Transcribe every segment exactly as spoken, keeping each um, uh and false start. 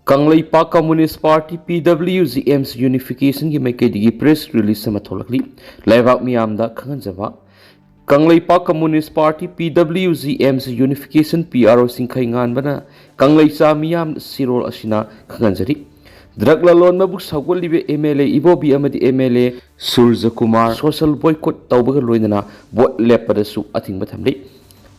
Kangleipak communist party, P W G, ꯑꯦꯝꯁ ꯌꯨꯅꯤꯐꯤꯀꯦꯁꯟꯒꯤ ꯃꯥꯏꯀꯩꯗꯒꯤ ꯄ꯭ꯔꯦꯁ ꯔꯤꯂꯤꯁ ꯑꯃ ꯊꯣꯛꯂꯛꯂꯤ꯫ ꯂꯩꯕꯥꯛ ꯃꯤꯌꯥꯝꯗ ꯈꯪꯍꯟꯖꯕ꯫ Kangleipak communist party, P W G, ꯑꯦꯝꯁ ꯌꯨꯅꯤꯐꯤꯀꯦꯁꯟ, ꯄꯤ ꯑꯥꯔ ꯑꯣ ꯆꯤꯡꯈꯩꯉꯥꯟꯕꯅ ꯀꯪꯂꯩꯆꯥ ꯃꯤꯌꯥꯝ ꯁꯤꯔꯣꯜ ꯑꯁꯤꯅ ꯈꯪꯍꯟꯖꯔꯤ꯫ ꯗ꯭ꯔꯒ ꯂꯂꯣꯟꯕꯕꯨ ꯁꯧꯒꯠꯂꯤꯕ ꯑꯦꯝ ꯑꯦꯜ ꯑꯦ ꯏꯕꯣꯕꯤ ꯑꯃꯗꯤ M L A Surajkumar social boycott ꯇꯧꯕꯒ ꯂꯣꯏꯅꯅ ꯚꯣꯠ ꯂꯦꯞꯄꯗꯁꯨ ꯑꯊꯤꯡꯕ ꯊꯝꯂꯤ꯫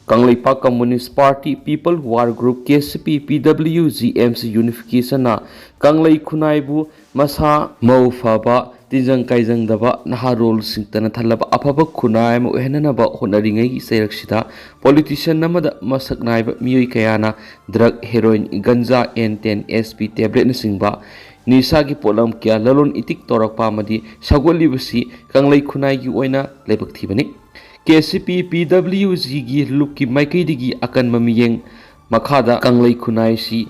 Kangleipak communist party, people war group, K C P, ꯄꯤ ꯗꯕ꯭ꯂꯤꯌꯨ ꯖꯤ, ꯑꯦꯝ ꯁꯤ ꯌꯨꯅꯤꯐꯤꯀꯦꯁꯟꯅ ꯀꯪꯂꯩ ꯈꯨꯟꯅꯥꯏꯕꯨ ꯃꯁꯥ ꯃꯎ ꯐꯕ, ꯇꯤꯟꯖꯪ ꯀꯥꯏꯖꯪꯗꯕ, ꯅꯍꯥꯔꯣꯜꯁꯤꯡꯇꯅ ꯊꯜꯂꯕ ꯑꯐꯕ ꯈꯨꯟꯅꯥꯏ ꯑꯃ ꯑꯣꯏꯍꯟꯅꯅꯕ ꯍꯣꯠꯅꯔꯤꯉꯩꯒꯤ ꯆꯩꯔꯛꯁꯤꯗ ꯄꯣꯂꯤꯇꯤꯁꯤꯌꯟ ꯑꯃꯗ ꯃꯁꯛ ꯅꯥꯏꯕ ꯃꯤꯑꯣꯏ ꯀꯌꯥꯅ drug, heroin, ganja, N ten, S P ꯇꯦꯕ꯭ꯂꯦꯠꯅꯆꯤꯡꯕ ꯅꯤꯁꯥꯒꯤ ꯄꯣꯠꯂꯝ ꯀꯌꯥ ꯂꯂꯣꯟ ꯏꯇꯤꯛ ꯇꯧꯔꯛꯄ ꯑꯃꯗꯤ ꯁꯧꯒꯠꯂꯤꯕꯁꯤ ꯀꯪꯂꯩ ꯈꯨꯟꯅꯥꯏꯒꯤ ꯑꯣꯏꯅ ꯂꯥꯏꯕꯛ ꯊꯤꯕꯅꯤ꯫ ꯀꯦ ꯁꯤ ꯄꯤ, ꯄꯤ ꯗꯕ꯭ꯂꯤꯌꯨ ꯖꯤꯒꯤ ꯂꯨꯞꯀꯤ ꯃꯥꯏꯀꯩꯗꯒꯤ ꯑꯀꯟꯕ ꯃꯤꯠꯌꯦꯡ ꯃꯈꯥꯗ ꯀꯪꯂꯩ ꯈꯨꯟꯅꯥꯏꯁꯤ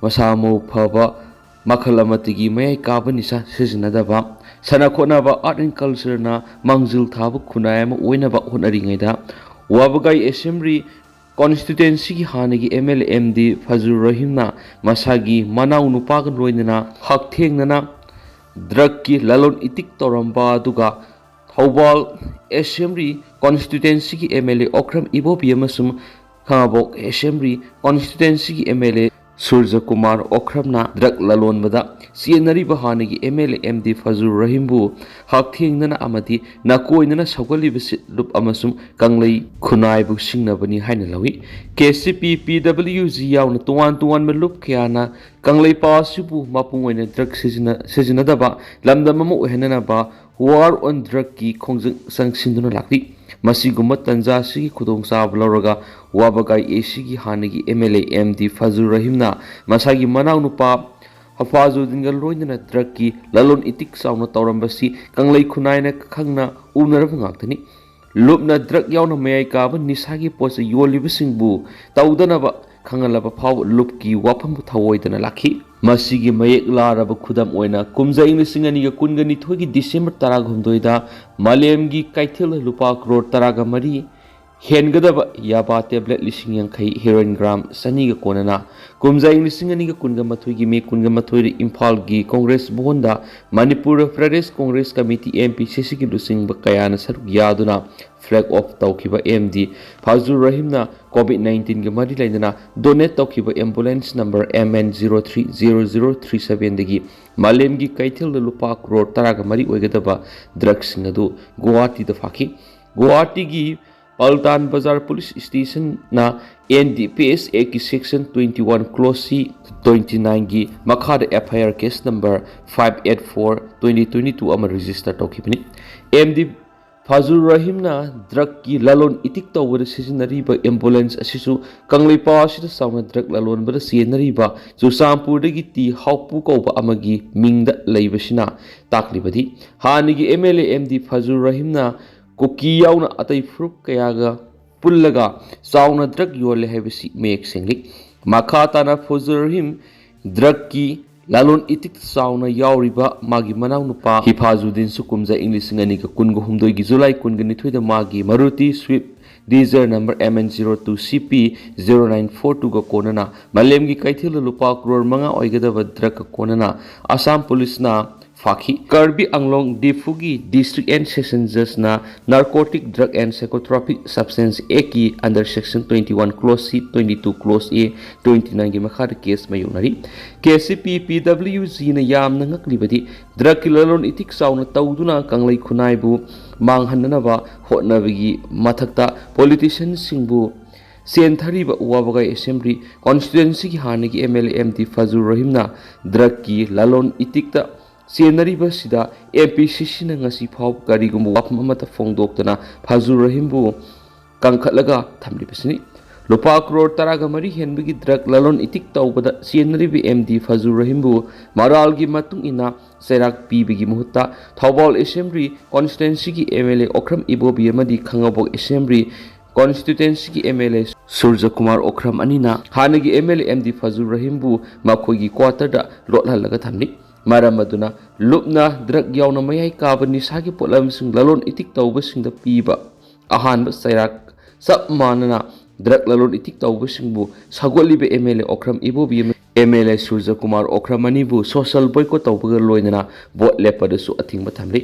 ꯃꯁꯥ ꯃꯎ ꯐꯕ, ꯃꯈꯜ ꯑꯃꯠꯇꯒꯤ ꯃꯌꯥꯏ ꯀꯥꯕ ꯅꯤꯁꯥ ꯁꯤꯖꯤꯟꯅꯗꯕ, ꯁꯥꯟꯅ ꯈꯣꯠꯅꯕ, ꯑꯥꯔꯠ ꯑꯦꯟ ꯀꯜꯆꯔꯅ ꯃꯥꯡꯖꯤꯜ ꯊꯥꯕ ꯈꯨꯟꯅꯥꯏ ꯑꯃ ꯑꯣꯏꯅꯕ ꯍꯣꯠꯅꯔꯤꯉꯩꯗ, ꯋꯥꯕꯒꯥꯏ ꯑꯦꯁꯦꯝꯕ꯭ꯂꯤ ꯀꯣꯟꯁꯇꯤꯇ꯭ꯋꯦꯟꯁꯤꯒꯤ ꯍꯥꯟꯅꯒꯤ M L A M D Fazur ꯔꯍꯤꯝꯅ ꯃꯁꯥꯒꯤ ꯃꯅꯥꯎ ꯅꯨꯄꯥꯒ ꯂꯣꯏꯅꯅ ꯍꯛꯊꯦꯡꯅꯅ ꯗ꯭ꯔꯒꯀꯤ ꯂꯂꯣꯟ ꯏꯇꯤꯛ ꯇꯧꯔꯝꯕ ꯑꯗꯨꯒ ꯊꯧꯕꯥꯜ ꯑꯦꯁꯦꯝꯕ꯭ꯂꯤ ꯀꯣꯟꯁꯇꯤꯇ꯭ꯋꯦꯟꯁꯤꯒꯤ M L A Okram Ibobi ꯑꯃꯁꯨꯡ ꯈꯥꯉꯕꯣꯛ ꯑꯦꯁꯦꯝꯕ꯭ꯂꯤ ꯀꯣꯟꯁꯇꯤꯇ꯭ꯋꯦꯟꯁꯤꯒꯤ ꯑꯦꯝ ꯑꯦꯜ ꯑꯦ ꯁꯨꯔꯖꯀꯨꯃꯥꯔ ꯑꯣꯀ꯭ꯔꯝꯅ ꯗ꯭ꯔꯒ ꯂꯂꯣꯟꯕꯗ ꯆꯦꯟꯅꯔꯤꯕ ꯍꯥꯟꯅꯒꯤ M L A M D Fazur ꯔꯍꯤꯝꯕꯨ ꯍꯛꯊꯦꯡꯅꯅ ꯑꯃꯗꯤ ꯅꯥꯀꯣꯏꯅꯅ ꯁꯧꯒꯠꯂꯤꯕꯁꯤ ꯂꯨꯞ ꯑꯃꯁꯨꯡ ꯀꯪꯂꯩ ꯈꯨꯟꯅꯥꯏꯕꯨ ꯁꯤꯡꯅꯕꯅꯤ ꯍꯥꯏꯅ ꯂꯧꯏ꯫ ꯀꯦ ꯁꯤ ꯄꯤ, ꯄꯤ ꯗꯕ꯭ꯂꯤꯌꯨ ꯖꯤ ꯌꯥꯎꯅ ꯇꯣꯉꯥꯟ ꯇꯣꯉꯥꯟꯕ ꯂꯨꯞ ꯀꯌꯥꯅ ꯀꯪꯂꯩꯄꯥꯛ ꯑꯁꯤꯕꯨ ꯃꯄꯨꯡ ꯑꯣꯏꯅ ꯗ꯭ꯔꯒ ꯁꯤꯖꯤꯟꯅ-, ꯁꯤꯖꯤꯟꯅꯗꯕ ꯂꯝꯗꯝ ꯑꯃ ꯑꯣꯏꯍꯟꯅꯅꯕ War on Drugꯀꯤ ꯈꯣꯡꯖꯪ ꯆꯪꯁꯤꯟꯗꯨꯅ ꯂꯥꯛꯂꯤ꯫ ꯃꯁꯤꯒꯨꯝꯕ ꯇꯟꯖꯥ ꯑꯁꯤꯒꯤ ꯈꯨꯗꯣꯡꯆꯥꯕ ꯂꯧꯔꯒ ꯋꯥꯕꯒꯥꯏ ꯑꯦꯁꯤꯒꯤ ꯍꯥꯟꯅꯒꯤ M L A M D Fazur ꯔꯍꯤꯝꯅ ꯃꯁꯥꯒꯤ ꯃꯅꯥꯎꯅꯨꯄꯥ ꯍꯐꯥꯖꯨꯗꯤꯟꯒ ꯂꯣꯏꯅꯅ ꯗ꯭ꯔꯒꯀꯤ ꯂꯂꯣꯟ ꯏꯇꯤꯛ ꯆꯥꯎꯅ ꯇꯧꯔꯝꯕꯁꯤ ꯀꯪꯂꯩ ꯈꯨꯟꯅꯥꯏꯅ ꯈꯪꯅ ꯎꯅꯔꯕ ꯉꯥꯛꯇꯅꯤ꯫ ꯂꯨꯞꯅ ꯗ꯭ꯔꯒ ꯌꯥꯎꯅ ꯃꯌꯥꯏ ꯀꯥꯕ ꯅꯤꯁꯥꯒꯤ ꯄꯣꯠ ꯆꯩ ꯌꯣꯜꯂꯤꯕꯁꯤꯡꯕꯨ ꯇꯧꯗꯅꯕ ꯈꯪꯍꯜꯂꯕ ꯐꯥꯎꯕ ꯂꯨꯞꯀꯤ ꯋꯥꯐꯝꯕꯨ ꯊꯧꯑꯣꯏꯗꯅ ꯂꯥꯛꯈꯤ꯫ ꯃꯁꯤꯒꯤ ꯃꯌꯦꯛ ꯂꯥꯔꯕ ꯈꯨꯗꯝ ꯑꯣꯏꯅ ꯀꯨꯝꯖꯥ ꯏꯪ ꯂꯤꯁꯤꯡ ꯑꯅꯤꯒ ꯀꯨꯟꯒ ꯅꯤꯊꯣꯏꯒꯤ ꯗꯤꯁꯦꯝꯕꯔ ꯇꯔꯥꯍꯨꯝꯗꯣꯏꯗ ꯃꯥꯂꯦꯝꯒꯤ ꯀꯩꯊꯦꯜꯗ ꯂꯨꯄꯥ ꯀ꯭ꯔꯣꯔ ꯇꯔꯥꯒ ꯃꯔꯤ ꯍꯦꯟꯒꯗꯕ ꯌꯥꯕꯥ ꯇꯦꯕ꯭ꯂꯦꯠ ꯂꯤꯁꯤꯡ ꯌꯥꯡꯈꯩ, ꯍꯦꯔꯣꯏꯟ ꯒ꯭ꯔꯥꯝ ꯆꯅꯤꯒ ꯀꯣꯟꯅꯅ ꯀꯨꯝꯖꯥ ꯏꯪ ꯂꯤꯁꯤꯡ ꯑꯅꯤꯒ ꯀꯨꯟꯒ ꯃꯥꯊꯣꯏꯒꯤ ꯃꯦ ꯀꯨꯟꯒ ꯃꯥꯊꯣꯏꯗ ꯏꯝꯐꯥꯜꯒꯤ ꯀꯣꯡꯒ꯭ꯔꯦꯁ ꯚꯋꯟꯗ Manipur Pradesh Congress committee, M P C Cꯒꯤ ꯂꯨꯆꯤꯡꯕ ꯀꯌꯥꯅ ꯁꯔꯨꯛ ꯌꯥꯗꯨꯅ flag off ꯇꯧꯈꯤꯕ M D ꯐꯖꯨꯔ ꯔꯍꯤꯝꯅ COVID nineteenꯒ ꯃꯔꯤ ꯂꯩꯅꯅ donate ꯇꯧꯈꯤꯕ ambulance number M N zero three zero zero three sevenꯗꯒꯤ ꯃꯥꯂꯦꯝꯒꯤ ꯀꯩꯊꯦꯜꯗ ꯂꯨꯄꯥ ꯀ꯭ꯔꯣꯔ ꯇꯔꯥꯒ ꯃꯔꯤ ꯑꯣꯏꯒꯗꯕ ꯗ꯭ꯔꯒꯁꯤꯡ ꯑꯗꯨ ꯒꯨꯋꯥꯍꯥꯇꯤꯗ ꯐꯥꯈꯤ꯫ ꯒꯨꯋꯥꯍꯥꯇꯤꯒꯤ ꯄꯜꯇꯥꯟ ꯕꯖꯥꯔ ꯄꯨꯂꯤꯁ ꯁ꯭ꯇꯦꯁꯟꯅ N D P S Actꯀꯤ section twenty one clause C twenty nineꯒꯤ ꯃꯈꯥꯗ F I R case number five eight four twenty twenty two ꯑꯃ register ꯇꯧꯈꯤꯕꯅꯤ꯫ M D ꯐꯖꯨꯔ ꯔꯍꯤꯝꯅ ꯗ꯭ꯔꯒꯀꯤ ꯂꯂꯣꯟ ꯏꯇꯤꯛ ꯇꯧꯕꯗ ꯁꯤꯖꯤꯟꯅꯔꯤꯕ ambulance ꯑꯁꯤꯁꯨ ꯀꯪꯂꯩꯄꯥꯛ ꯑꯁꯤꯗ ꯆꯥꯎꯅ ꯗ꯭ꯔꯒ ꯂꯂꯣꯟꯕꯗ ꯆꯦꯟꯅꯔꯤꯕ ꯆꯨꯔꯆꯥꯟꯄꯨꯔꯗꯒꯤ ꯇꯤ ꯍꯥꯎꯄꯨ ꯀꯧꯕ ꯑꯃꯒꯤ ꯃꯤꯡꯗ ꯂꯩꯕꯁꯤꯅ ꯇꯥꯛꯂꯤꯕꯗꯤ ꯍꯥꯟꯅꯒꯤ M L A M D ꯐꯖꯨꯔ ꯔꯍꯤꯝꯅ ꯀꯨꯀꯤ ꯌꯥꯎꯅ ꯑꯇꯩ ꯐꯨꯔꯨꯞ ꯀꯌꯥꯒ ꯄꯨꯜꯂꯒ ꯆꯥꯎꯅ ꯗ꯭ꯔꯒ ꯌꯣꯜꯂꯦ ꯍꯥꯏꯕꯁꯤ ꯃꯌꯦꯛ ꯁꯦꯡꯂꯤ꯫ ꯃꯈꯥ ꯇꯥꯅ ꯐꯖꯨꯔ ꯔꯍꯤꯝ ꯗ꯭ꯔꯒꯀꯤ ꯂꯂꯣꯟ ꯏꯇꯤꯛꯇ ꯆꯥꯎꯅ ꯌꯥꯎꯔꯤꯕ ꯃꯥꯒꯤ ꯃꯅꯥꯎꯅꯨꯄꯥ ꯍꯤꯐꯥꯖꯨꯗꯤꯟꯁꯨ ꯀꯨꯝꯖꯥ ꯏꯪ ꯂꯤꯁꯤꯡ ꯑꯅꯤꯒ ꯀꯨꯟꯒ ꯍꯨꯝꯗꯣꯏꯒꯤ ꯖꯨꯂꯥꯏ ꯀꯨꯟꯒ ꯅꯤꯊꯣꯏꯗ ꯃꯥꯒꯤ Maruti Swift Dzire number M N zero two C P zero nine four twoꯒ ꯀꯣꯟꯅꯅ ꯃꯥꯂꯦꯝꯒꯤ ꯀꯩꯊꯦꯜꯗ ꯂꯨꯄꯥ ꯀ꯭ꯔꯣꯔ ꯃꯉꯥ ꯑꯣꯏꯒꯗꯕ ꯗ꯭ꯔꯒꯀ ꯀꯣꯟꯅꯅ ꯑꯁꯥꯝ ꯄꯨꯂꯤꯁꯅ ꯐꯥꯈꯤ꯫ ꯀꯥꯔꯕꯤ ꯑꯪꯂꯣꯡ ꯗꯤꯐꯨꯒꯤ District and Session Judgeꯅ Narcotic Drug and Psychotropic Substance Actꯀꯤ under section twenty one clause C, twenty two clause A, twenty nineꯒꯤ ꯃꯈꯥꯗ case ꯃꯥꯌꯣꯛꯅꯔꯤ꯫ K C P P W Gꯅ ꯌꯥꯝꯅ ꯉꯛꯂꯤꯕꯗꯤ ꯗ꯭ꯔꯒꯀꯤ ꯂꯂꯣꯟ ꯏꯇꯤꯛ ꯆꯥꯎꯅ ꯇꯧꯗꯨꯅ ꯀꯪꯂꯩ ꯈꯨꯟꯅꯥꯏꯕꯨ ꯃꯥꯡꯍꯟꯅꯅꯕ ꯍꯣꯠꯅꯕꯒꯤ ꯃꯊꯛꯇ politicianꯁꯤꯡꯕꯨ ꯆꯦꯟꯊꯔꯤꯕ ꯋꯥꯕꯒꯥꯏ Assembly constituencyꯒꯤ ꯍꯥꯟꯅꯒꯤ M L A M D ꯐꯖꯨꯔ ꯔꯍꯤꯝꯅ ꯗ꯭ꯔꯒꯀꯤ ꯂꯂꯣꯟ ꯏꯇꯤꯛꯇ ꯆꯦꯟꯅꯔꯤꯕꯁꯤꯗ M P C Cꯅ ꯉꯁꯤ ꯐꯥꯎꯕ ꯀꯔꯤꯒꯨꯝꯕ ꯋꯥꯐꯝ ꯑꯃꯠꯇ ꯐꯣꯡꯗꯣꯛꯇꯅ ꯐꯖꯨꯔ ꯔꯍꯤꯝꯕꯨ ꯀꯟꯈꯠꯂꯒ ꯊꯝꯂꯤꯕꯁꯤꯅꯤ꯫ ꯂꯨꯄꯥ ꯀ꯭ꯔꯣꯔ ꯇꯔꯥꯒ ꯃꯔꯤ ꯍꯦꯟꯕꯒꯤ ꯗ꯭ꯔꯒ ꯂꯂꯣꯟ ꯏꯇꯤꯛ ꯇꯧꯕꯗ ꯆꯦꯟꯅꯔꯤꯕ M D ꯐꯖꯨꯔ ꯔꯍꯤꯝꯕꯨ ꯃꯔꯥꯜꯒꯤ ꯃꯇꯨꯡ ꯏꯟꯅ ꯆꯩꯔꯥꯛ ꯄꯤꯕꯒꯤ ꯃꯍꯨꯠꯇ Thoubal Assembly constituencyꯒꯤ M L A Okram ꯏꯕꯣꯕꯤ ꯑꯃꯗꯤ ꯈꯥꯉꯕꯣꯛ Assembly constituencyꯒꯤ M L A ꯁꯨꯔꯖꯀꯨꯃꯥꯔ Okram ꯑꯅꯤꯅ ꯍꯥꯟꯅꯒꯤ M L A M D ꯐꯖꯨꯔ ꯔꯍꯤꯝꯕꯨ ꯃꯈꯣꯏꯒꯤ quarterꯗ ꯂꯣꯠꯍꯜꯂꯒ ꯊꯝꯂꯤ꯫ ꯃꯔꯝ ꯑꯗꯨꯅ ꯂꯨꯞꯅ ꯗ꯭ꯔꯒ ꯌꯥꯎꯅ ꯃꯌꯥꯏ ꯀꯥꯕ ꯅꯤꯁꯥꯒꯤ ꯄꯣꯠꯂꯝꯁꯤꯡ ꯂꯂꯣꯟ ꯏꯇꯤꯛ ꯇꯧꯕꯁꯤꯡꯗ ꯄꯤꯕ ꯑꯍꯥꯟꯕ ꯆꯩꯔꯥꯛ ꯆꯞ ꯃꯥꯟꯅꯅ ꯗ꯭ꯔꯒ ꯂꯂꯣꯟ ꯏꯇꯤꯛ ꯇꯧꯕꯁꯤꯡꯕꯨ ꯁꯧꯒꯠꯂꯤꯕ M L A Okram Ibobi ꯑꯃ M L A Suraj Kumar Okram ꯑꯅꯤꯕꯨ ꯁꯣꯁꯦꯜ ꯕꯣꯏꯀꯣꯠ ꯇꯧꯕꯒ ꯂꯣꯏꯅꯅ ꯚꯣꯠ ꯂꯦꯞꯄꯗꯁꯨ ꯑꯊꯤꯡꯕ ꯊꯝꯂꯤ꯫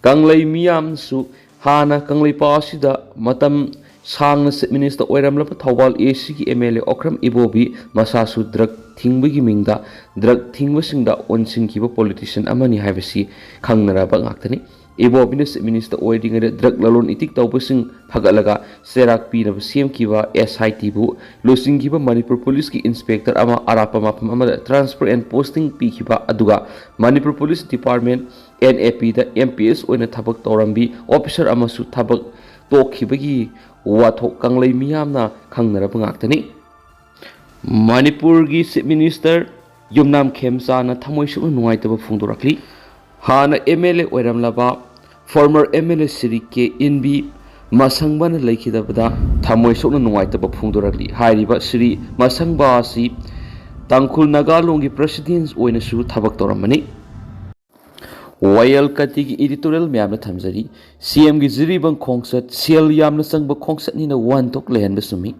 ꯀꯪꯂꯩ ꯃꯤꯌꯥꯝꯁꯨ ꯍꯥꯟꯅ ꯀꯪꯂꯩꯄꯥꯛ ꯑꯁꯤꯗ ꯃꯇꯝ ꯁꯥꯡꯅ ꯆꯤꯞ ꯃꯤꯅꯤꯁꯇꯔ ꯑꯣꯏꯔꯝꯂꯕ ꯊꯧꯕꯥꯜ ꯑꯦ ꯁꯤꯒꯤ ꯑꯦꯝ ꯑꯦꯜ ꯑꯦ ꯑꯣꯀ꯭ꯔꯝ ꯏꯕꯣꯕꯤ ꯃꯁꯥꯁꯨ ꯗ꯭ꯔꯒ ꯊꯤꯡꯕꯒꯤ ꯃꯤꯡꯗ ꯗ꯭ꯔꯒ ꯊꯤꯡꯕꯁꯤꯡꯗ ꯑꯣꯟꯁꯤꯟꯈꯤꯕ ꯄꯣꯂꯤꯇꯤꯁꯤꯌꯥꯟ ꯑꯃꯅꯤ ꯍꯥꯏꯕꯁꯤ ꯈꯪꯅꯔꯕ ꯉꯥꯛꯇꯅꯤ꯫ ꯏꯕꯣꯕꯤꯅ ꯆꯤꯞ ꯃꯤꯅꯤꯁꯇꯔ ꯑꯣꯏꯔꯤꯉꯩꯗ ꯗ꯭ꯔꯒ ꯂꯂꯣꯟ ꯏꯇꯤꯛ ꯇꯧꯕꯁꯤꯡ ꯐꯒꯠꯂꯒ ꯆꯩꯔꯥꯛ ꯄꯤꯅꯕ ꯁꯦꯝꯈꯤꯕ ꯑꯦꯁ ꯑꯥꯏ ꯇꯤꯕꯨ ꯂꯨꯆꯤꯡꯈꯤꯕ ꯃꯅꯤꯄꯨꯔ ꯄꯨꯂꯤꯁꯀꯤ ꯏꯟꯁꯄꯦꯛꯇꯔ ꯑꯃ ꯑꯔꯥꯞꯄ ꯃꯐꯝ ꯑꯃꯗ ꯇ꯭ꯔꯥꯟꯁꯐꯔ ꯑꯦꯟ ꯄꯣꯁꯇꯤꯡ ꯄꯤꯈꯤꯕ, ꯑꯗꯨꯒ Manipur police department, N A ꯄꯤꯗ ꯑꯦꯝ ꯄꯤ ꯑꯦꯁ ꯑꯣꯏꯅ ꯊꯕꯛ ꯇꯧꯔꯝꯕꯤ ꯑꯣꯐꯤꯁꯥꯔ ꯑꯃꯁꯨ ꯊꯕꯛ ꯇꯣꯛꯈꯤꯕꯒꯤ ꯋꯥꯊꯣꯛ ꯀꯪꯂꯩ ꯃꯤꯌꯥꯝꯅ ꯈꯪꯅꯔꯕ ꯉꯥꯛꯇꯅꯤ꯫ ꯃꯅꯤꯄꯨꯔꯒꯤ ꯆꯤꯞ ꯃꯤꯅꯤꯁꯇꯔ ꯌꯨꯝꯅꯥꯝ ꯈꯦꯝꯆꯥꯅ ꯊꯃꯣꯏ ꯁꯣꯛꯅ ꯅꯨꯡꯉꯥꯏꯇꯕ ꯐꯣꯡꯗꯣꯔꯛꯂꯤ꯫ ꯍꯥꯟꯅ ꯑꯦꯝ ꯑꯦꯜ ꯑꯦ ꯑꯣꯏꯔꯝꯂꯕ former M L A Shri K Inbi ꯃꯁꯪꯕꯅ ꯂꯩꯈꯤꯗꯕꯗ ꯊꯃꯣꯏ ꯁꯣꯛꯅ ꯅꯨꯡꯉꯥꯏꯇꯕ ꯐꯣꯡꯗꯣꯔꯛꯂꯤ꯫ ꯍꯥꯏꯔꯤꯕ ꯁ꯭ꯔꯤ ꯃꯁꯪꯕ ꯑꯁꯤ ꯇꯥꯡꯈꯨꯜ ꯅꯥꯒꯥꯂꯣꯟꯒꯤ ꯄ꯭ꯔꯁꯤꯗꯦꯟ ꯑꯣꯏꯅꯁꯨ ꯊꯕꯛ ꯇꯧꯔꯝꯕꯅꯤ꯫ ꯋꯥꯌꯦꯜ ꯀꯥꯇꯤꯒꯤ ꯏꯗꯤꯇꯣꯔꯤꯌꯦꯜ ꯃꯌꯥꯝꯅ ꯊꯝꯖꯔꯤ꯫ ꯁꯤ ꯑꯦꯝꯒꯤ ꯖꯤꯔꯤꯕꯥꯝ ꯈꯣꯡꯆꯠ ꯁꯦꯜ ꯌꯥꯝꯅ ꯆꯪꯕ ꯈꯣꯡꯆꯠꯅꯤꯅ ꯋꯥꯍꯟꯊꯣꯛ ꯂꯩꯍꯟꯕ ꯆꯨꯝꯃꯤ꯫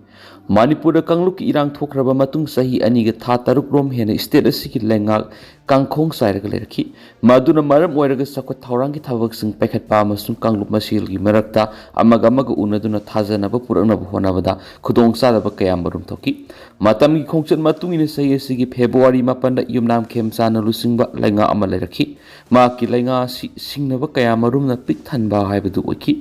ꯃꯅꯤꯄꯨꯔꯗ ꯀꯥꯡꯂꯨꯞꯀꯤ ꯏꯔꯥꯡ ꯊꯣꯛꯈ꯭ꯔꯕ ꯃꯇꯨꯡ ꯆꯍꯤ ꯑꯅꯤꯒ ꯊꯥ ꯇꯔꯨꯛ ꯔꯣꯝ ꯍꯦꯟꯅ ꯁ꯭ꯇꯦꯠ ꯑꯁꯤꯒꯤ ꯂꯩꯉꯥꯛ ꯀꯥꯡꯈꯣꯡ ꯆꯥꯏꯔꯒ ꯂꯩꯔꯛꯈꯤ꯫ ꯃꯗꯨꯅ ꯃꯔꯝ ꯑꯣꯏꯔꯒ ꯆꯥꯎꯈꯠ ꯊꯧꯔꯥꯡꯒꯤ ꯊꯕꯛꯁꯤꯡ ꯄꯥꯏꯈꯠꯄ ꯑꯃꯁꯨꯡ ꯀꯥꯡꯂꯨꯞ ꯃꯁꯦꯜꯒꯤ ꯃꯔꯛꯇ ꯑꯃꯒ ꯑꯃꯒ ꯎꯅꯗꯨꯅ ꯊꯥꯖꯅꯕ ꯄꯨꯔꯛꯅꯕ ꯍꯣꯠꯅꯕꯗ ꯈꯨꯗꯣꯡꯆꯥꯗꯕ ꯀꯌꯥ ꯃꯔꯨꯝ ꯊꯣꯛꯈꯤ꯫ ꯃꯇꯝꯒꯤ ꯈꯣꯡꯆꯠ ꯃꯇꯨꯡ ꯏꯟꯅ ꯆꯍꯤ ꯑꯁꯤꯒꯤ ꯐꯦꯕ꯭ꯔꯨꯋꯥꯔꯤ ꯃꯥꯄꯟꯗ ꯌꯨꯝꯅꯥꯝ ꯈꯦꯝꯆꯥꯅ ꯂꯨꯆꯤꯡꯕ ꯂꯩꯉꯥꯛ ꯑꯃ ꯂꯩꯔꯛꯈꯤ꯫ ꯃꯍꯥꯛꯀꯤ ꯂꯩꯉꯥꯛ ꯑꯁꯤ ꯁꯤꯡꯅꯕ ꯀꯌꯥ ꯃꯔꯨꯝꯅ ꯄꯤꯛ ꯊꯟꯕ ꯍꯥꯏꯕꯗꯨ ꯑꯣꯏꯈꯤ꯫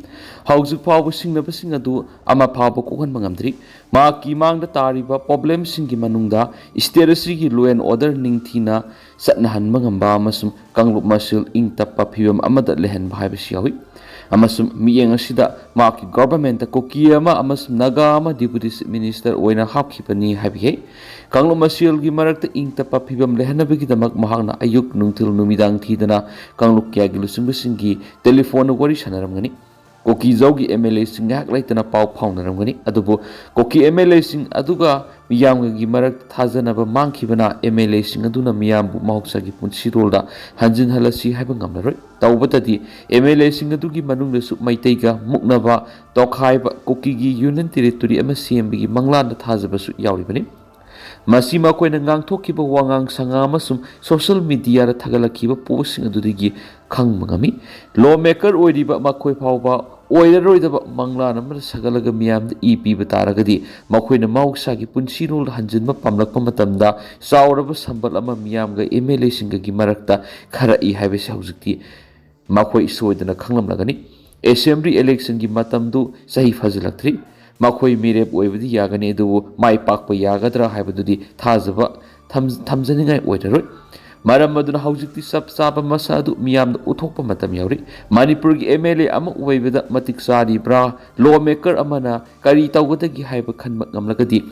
ꯍꯧꯖꯤꯛ ꯐꯥꯎꯕ ꯁꯤꯡꯅꯕꯁꯤꯡ ꯑꯗꯨ ꯑꯃ ꯐꯥꯎꯕ ꯀꯣꯛꯍꯟꯕ ꯉꯝꯗ꯭ꯔꯤ꯫ ꯃꯍꯥꯛꯀꯤ ꯃꯥꯡꯗ ꯇꯥꯔꯤꯕ ꯄ꯭ꯔꯣꯕ꯭ꯂꯦꯝꯁꯤꯡꯒꯤ ꯃꯅꯨꯡꯗ ꯁ꯭ꯇꯦꯠ ꯑꯁꯤꯒꯤ law and order ꯅꯤꯡꯊꯤꯅ ꯆꯠꯅꯍꯟꯕ ꯉꯝꯕ ꯑꯃꯁꯨꯡ ꯀꯥꯡꯂꯨꯞ ꯃꯁꯦꯜ ꯏꯪ ꯇꯞꯄ ꯐꯤꯕꯝ ꯑꯃꯗ ꯂꯩꯍꯟꯕ ꯍꯥꯏꯕꯁꯤ ꯌꯥꯎꯏ꯫ ꯑꯃꯁꯨꯡ ꯃꯤꯠꯌꯦꯡ ꯑꯁꯤꯗ ꯃꯍꯥꯛꯀꯤ ꯒꯣꯚꯔꯟꯃꯦꯟꯠꯇ ꯀꯨꯀꯤ ꯑꯃ ꯑꯃꯁꯨꯡ ꯅꯥꯒꯥ ꯑꯃ ꯗꯤꯄꯨꯇꯤ ꯆꯤꯐ ꯃꯤꯅꯤꯁꯇꯔ ꯑꯣꯏꯅ ꯍꯥꯞꯈꯤꯕꯅꯤ ꯍꯥꯏꯕ ꯌꯥꯏ꯫ ꯀꯥꯡꯂꯨꯞ ꯃꯁꯦꯜꯒꯤ ꯃꯔꯛꯇ ꯏꯪ ꯇꯞꯄ ꯐꯤꯕꯝ ꯂꯩꯍꯟꯅꯕꯒꯤꯗꯃꯛ ꯃꯍꯥꯛꯅ ꯑꯌꯨꯛ, ꯅꯨꯡꯊꯤꯜ, ꯅꯨꯃꯤꯗꯥꯡ ꯊꯤꯗꯅ ꯀꯥꯡꯂꯨꯞ ꯀꯌꯥꯒꯤ ꯂꯨꯆꯤꯡꯕꯁꯤꯡꯒꯤ ꯇꯦꯂꯤꯐꯣꯟꯗ ꯋꯥꯔꯤ ꯁꯥꯟꯅꯔꯝꯒꯅꯤ꯫ ꯀꯨꯀꯤꯖꯧꯒꯤ ꯑꯦꯝ ꯑꯦꯜ ꯑꯦꯁꯤꯡ ꯉꯥꯏꯍꯥꯛ ꯂꯩꯇꯅ ꯄꯥꯎ ꯐꯥꯎꯅꯔꯝꯒꯅꯤ꯫ ꯑꯗꯨꯕꯨ ꯀꯨꯀꯤ ꯑꯦꯝ ꯑꯦꯜ ꯑꯦꯁꯤꯡ ꯑꯗꯨꯒ ꯃꯤꯌꯥꯝꯒꯤ ꯃꯔꯛꯇ ꯊꯥꯖꯅꯕ ꯃꯥꯡꯈꯤꯕꯅ ꯑꯦꯝ ꯑꯦꯜ ꯑꯦꯁꯤꯡ ꯑꯗꯨꯅ ꯃꯤꯌꯥꯝꯕꯨ ꯃꯍꯧꯁꯥꯒꯤ ꯄꯨꯟꯁꯤꯔꯣꯜꯗ ꯍꯟꯖꯤꯟꯍꯜꯂꯁꯤ ꯍꯥꯏꯕ ꯉꯝꯂꯔꯣꯏ꯫ ꯇꯧꯕꯇꯗꯤ ꯑꯦꯝ ꯑꯦꯜ ꯑꯦꯁꯤꯡ ꯑꯗꯨꯒꯤ ꯃꯅꯨꯡꯗꯁꯨ ꯃꯩꯇꯩꯒ ꯃꯨꯛꯅꯕ, ꯇꯣꯈꯥꯏꯕ, ꯀꯨꯀꯤꯒꯤ ꯌꯨꯅꯤꯌꯟ ꯇꯦꯔꯤꯇꯣꯔꯤ ꯑꯃ ꯁꯦꯝꯕꯒꯤ ꯃꯪꯂꯥꯟꯗ ꯊꯥꯖꯕꯁꯨ ꯌꯥꯎꯔꯤꯕꯅꯤ꯫ ꯃꯁꯤ ꯃꯈꯣꯏꯅ ꯉꯥꯡꯊꯣꯛꯈꯤꯕ ꯋꯥꯉꯥꯡ ꯁꯉꯥꯡ ꯑꯃꯁꯨꯡ ꯁꯣꯁꯤꯌꯦꯜ ꯃꯤꯗꯤꯌꯥꯗ ꯊꯥꯒꯠꯂꯛꯈꯤꯕ ꯄꯣꯁꯁꯤꯡ ꯑꯗꯨꯗꯒꯤ ꯈꯪꯕ ꯉꯝꯃꯤ꯫ ꯂꯣ ꯃꯦꯀꯔ ꯑꯣꯏꯔꯤꯕ ꯃꯈꯣꯏ ꯐꯥꯎꯕ ꯑꯣꯏꯔꯔꯣꯏꯗꯕ ꯃꯪꯂꯥꯟ ꯑꯃꯗ ꯁꯥꯒꯠꯂꯒ ꯃꯤꯌꯥꯝꯗ ꯏ ꯄꯤꯕ ꯇꯥꯔꯒꯗꯤ, ꯃꯈꯣꯏꯅ ꯃꯍꯧꯁꯥꯒꯤ ꯄꯨꯟꯁꯤꯔꯣꯜꯗ ꯍꯟꯖꯤꯟꯕ ꯄꯥꯝꯂꯛꯄ ꯃꯇꯝꯗ ꯆꯥꯎꯔꯕ ꯁꯝꯕꯜ ꯑꯃ ꯃꯤꯌꯥꯝꯒ ꯑꯦꯝ ꯑꯦꯜ ꯑꯦꯁꯤꯡꯒꯒꯤ ꯃꯔꯛꯇ ꯈꯔ ꯏ ꯍꯥꯏꯕꯁꯤ ꯍꯧꯖꯤꯛꯇꯤ ꯃꯈꯣꯏ ꯁꯣꯏꯗꯅ ꯈꯪꯂꯝꯂꯒꯅꯤ꯫ ꯑꯦꯁꯦꯝꯕ꯭ꯂꯤ ꯏꯂꯦꯛꯁꯟꯒꯤ ꯃꯇꯝꯗꯨ ꯆꯍꯤ ꯐꯥꯖꯤꯜꯂꯛꯇ꯭ꯔꯤ꯫ ꯃꯈꯣꯏ ꯃꯤꯔꯦꯞ ꯑꯣꯏꯕꯗꯤ ꯌꯥꯒꯅꯤ, ꯑꯗꯨꯕꯨ ꯃꯥꯏ ꯄꯥꯛꯄ ꯌꯥꯒꯗ꯭ꯔꯥ ꯍꯥꯏꯕꯗꯨꯗꯤ ꯊꯥꯖꯕ ꯊꯝ-, ꯊꯝꯖꯅꯤꯡꯉꯥꯏ ꯑꯣꯏꯔꯔꯣꯏ꯫ ꯃꯔꯝ ꯑꯗꯨꯅ ꯍꯧꯖꯤꯛꯇꯤ ꯆꯞ ꯆꯥꯕ ꯃꯁꯛ ꯑꯗꯨ ꯃꯤꯌꯥꯝꯗ ꯎꯠꯊꯣꯛꯄ ꯃꯇꯝ ꯌꯧꯔꯤ꯫ ꯃꯅꯤꯄꯨꯔꯒꯤ ꯑꯦꯝ ꯑꯦꯜ ꯑꯦ ꯑꯃ ꯑꯣꯏꯕꯗ ꯃꯇꯤꯛ ꯆꯥꯔꯤꯕ꯭ꯔꯥ? ꯂꯣ ꯃꯦꯀꯔ ꯑꯃꯅ ꯀꯔꯤ ꯇꯧꯒꯗꯒꯦ ꯍꯥꯏꯕ ꯈꯟꯕ ꯉꯝꯂꯒꯗꯤ,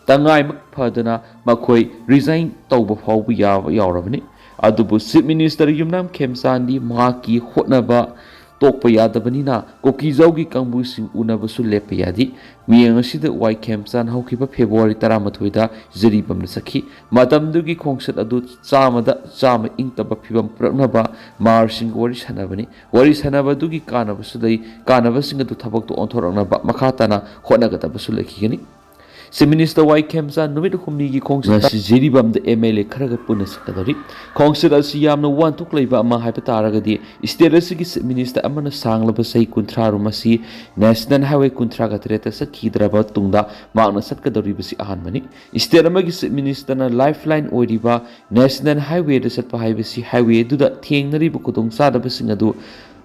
ꯇꯉꯥꯏꯃꯛ ꯐꯗꯅ ꯃꯈꯣꯏ ꯔꯤꯖꯥꯏꯟ ꯇꯧꯕ ꯐꯥꯎꯕ ꯌꯥꯕ ꯌꯥꯎꯔꯕꯅꯤ꯫ ꯑꯗꯨꯕꯨ ꯆꯤꯐ ꯃꯤꯅꯤꯁꯇꯔ ꯌꯨꯝꯅꯥꯝ ꯈꯦꯝꯆꯥꯟꯗꯤ ꯃꯍꯥꯛꯀꯤ ꯍꯣꯠꯅꯕ ꯇꯣꯛꯄ ꯌꯥꯗꯕꯅꯤꯅ ꯀꯨꯀꯤꯖꯧꯒꯤ ꯀꯥꯡꯕꯨꯁꯤꯡ ꯎꯅꯕꯁꯨ ꯂꯦꯞꯄ ꯌꯥꯗꯦ꯫ ꯃꯤꯠꯌꯦꯡ ꯑꯁꯤꯗ ꯋꯥꯏ ꯈꯦꯝꯆꯥꯟ ꯍꯧꯈꯤꯕ ꯐꯦꯕ꯭ꯔꯨꯋꯥꯔꯤ ꯇꯔꯥꯃꯥꯊꯣꯏꯗ ꯖꯤꯔꯤꯕꯥꯝꯗ ꯆꯠꯈꯤ꯫ ꯃꯇꯝꯗꯨꯒꯤ ꯈꯣꯡꯆꯠ ꯑꯗꯨ ꯆꯥꯝꯃꯗ ꯆꯥꯝꯃ ꯏꯪꯇꯞꯄ ꯐꯤꯕꯝ ꯄꯨꯔꯛꯅꯕ ꯃꯍꯥꯔꯁꯤꯡꯒ ꯋꯥꯔꯤ ꯁꯥꯟꯅꯕꯅꯤ꯫ ꯋꯥꯔꯤ ꯁꯥꯟꯅꯕ ꯑꯗꯨꯒꯤ ꯀꯥꯟꯅꯕꯁꯨ ꯂꯩ, ꯀꯥꯟꯅꯕꯁꯤꯡ ꯑꯗꯨ ꯊꯕꯛꯇ ꯑꯣꯟꯊꯣꯔꯛꯅꯕ ꯃꯈꯥ ꯇꯥꯅ ꯍꯣꯠꯅꯒꯗꯕꯁꯨ ꯂꯩꯈꯤꯒꯅꯤ꯫ ꯆꯤꯐ ꯃꯤꯅꯤꯁꯇꯔ ꯋꯥꯏ ꯈꯦꯝꯆꯥꯟ ꯅꯨꯃꯤꯠ ꯍꯨꯝꯅꯤꯒꯤ ꯈꯣꯡꯆꯠ ꯉꯁꯤ ꯖꯤꯔꯤꯕꯥꯝꯗ ꯑꯦꯝ ꯑꯦꯜ ꯑꯦ ꯈꯔꯒ ꯄꯨꯟꯅ ꯆꯠꯀꯗꯧꯔꯤ꯫ ꯈꯣꯡꯆꯠ ꯑꯁꯤ ꯌꯥꯝꯅ ꯋꯥꯍꯟꯊꯣꯛ ꯂꯩꯕ ꯑꯃ ꯍꯥꯏꯕ ꯇꯥꯔꯒꯗꯤ, ꯁ꯭ꯇꯦꯠ ꯑꯁꯤꯒꯤ ꯆꯤꯐ ꯃꯤꯅꯤꯁꯇꯔ ꯑꯃꯅ ꯁꯥꯡꯂꯕ ꯆꯍꯤ ꯀꯨꯟꯊ꯭ꯔꯥ ꯔꯣꯝ ꯑꯁꯤ ꯅꯦꯁꯅꯦꯜ ꯍꯥꯏꯋꯦ ꯀꯨꯟꯊ꯭ꯔꯥꯒ ꯇꯔꯦꯠꯇ ꯆꯠꯈꯤꯗ꯭ꯔꯕ ꯇꯨꯡꯗ ꯃꯍꯥꯛꯅ ꯆꯠꯀꯗꯧꯔꯤꯕꯁꯤ ꯑꯍꯥꯟꯕꯅꯤ꯫ ꯁ꯭ꯇꯦꯠ ꯑꯃꯒꯤ ꯆꯤꯐ ꯃꯤꯅꯤꯁꯇꯔꯅ ꯂꯥꯏꯐ ꯂꯥꯏꯟ ꯑꯣꯏꯔꯤꯕ ꯅꯦꯁꯅꯦꯜ ꯍꯥꯏꯋꯦꯗ ꯆꯠꯄ ꯍꯥꯏꯕꯁꯤ ꯍꯥꯏꯋꯦ ꯑꯗꯨꯗ ꯊꯦꯡꯅꯔꯤꯕ ꯈꯨꯗꯣꯡꯆꯥꯗꯕꯁꯤꯡ ꯑꯗꯨ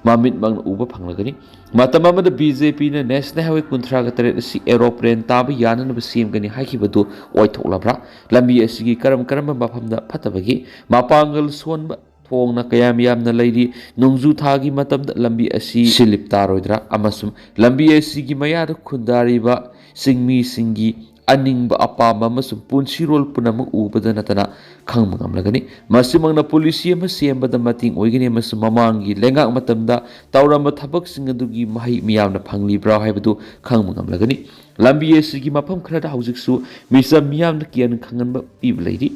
ꯃꯃꯤꯠꯃꯛꯅ ꯎꯕ ꯐꯪꯂꯒꯅꯤ꯫ ꯃꯇꯝ ꯑꯃꯗ ꯕꯤ ꯖꯦ ꯄꯤꯅ ꯅꯦꯁꯅꯦꯜ ꯍꯥꯏꯋꯦ ꯀꯨꯟꯊ꯭ꯔꯥꯒ ꯇꯔꯦꯠ ꯑꯁꯤ ꯑꯦꯔꯣꯄ꯭ꯂꯦꯟ ꯇꯥꯕ ꯌꯥꯅꯅꯕ ꯁꯦꯝꯒꯅꯤ ꯍꯥꯏꯈꯤꯕꯗꯨ ꯑꯣꯏꯊꯣꯛꯂꯕ꯭ꯔꯥ? ꯂꯝꯕꯤ ꯑꯁꯤꯒꯤ ꯀꯔꯝ ꯀꯔꯝꯕ ꯃꯐꯝꯗ ꯐꯠꯇꯕꯒꯦ? ꯃꯄꯥꯡꯒꯜ ꯁꯣꯟꯕ ꯊꯣꯡꯅ ꯀꯌꯥꯝ ꯌꯥꯝꯅ ꯂꯩꯔꯤ? ꯅꯣꯡꯖꯨ ꯊꯥꯒꯤ ꯃꯇꯝꯗ ꯂꯝꯕꯤ ꯑꯁꯤ ꯁꯤꯂꯤꯞ ꯇꯥꯔꯣꯏꯗ꯭ꯔꯥ? ꯑꯃꯁꯨꯡ ꯂꯝꯕꯤ ꯑꯁꯤꯒꯤ ꯃꯌꯥꯗ ꯈꯨꯟꯗꯥꯔꯤꯕ ꯆꯤꯡꯃꯤꯁꯤꯡꯒꯤ ꯑꯅꯤꯡꯕ, ꯑꯄꯥꯝꯕ ꯑꯃꯁꯨꯡ ꯄꯨꯟꯁꯤꯔꯣꯜ ꯄꯨꯝꯅꯃꯛ ꯎꯕꯗ ꯅꯠꯇꯅ ꯈꯪꯕ ꯉꯝꯂꯒꯅꯤ꯫ ꯃꯁꯤꯃꯛꯅ ꯄꯣꯂꯤꯁꯤ ꯑꯃ ꯁꯦꯝꯕꯗ ꯃꯇꯦꯡ ꯑꯣꯏꯒꯅꯤ ꯑꯃꯁꯨꯡ ꯃꯃꯥꯡꯒꯤ ꯂꯩꯉꯥꯛ ꯃꯇꯝꯗ ꯇꯧꯔꯝꯕ ꯊꯕꯛꯁꯤꯡ ꯑꯗꯨꯒꯤ ꯃꯍꯩ ꯃꯤꯌꯥꯝꯅ ꯐꯪꯂꯤꯕ꯭ꯔꯥ ꯍꯥꯏꯕꯗꯨ ꯈꯪꯕ ꯉꯝꯂꯒꯅꯤ꯫ ꯂꯝꯕꯤ ꯑꯁꯤꯒꯤ ꯃꯐꯝ ꯈꯔꯗ ꯍꯧꯖꯤꯛꯁꯨ ꯃꯤꯆꯝ ꯃꯤꯌꯥꯝꯅ ꯀꯤꯍꯟ ꯈꯪꯍꯟꯕ ꯄꯤꯕ ꯂꯩꯔꯤ꯫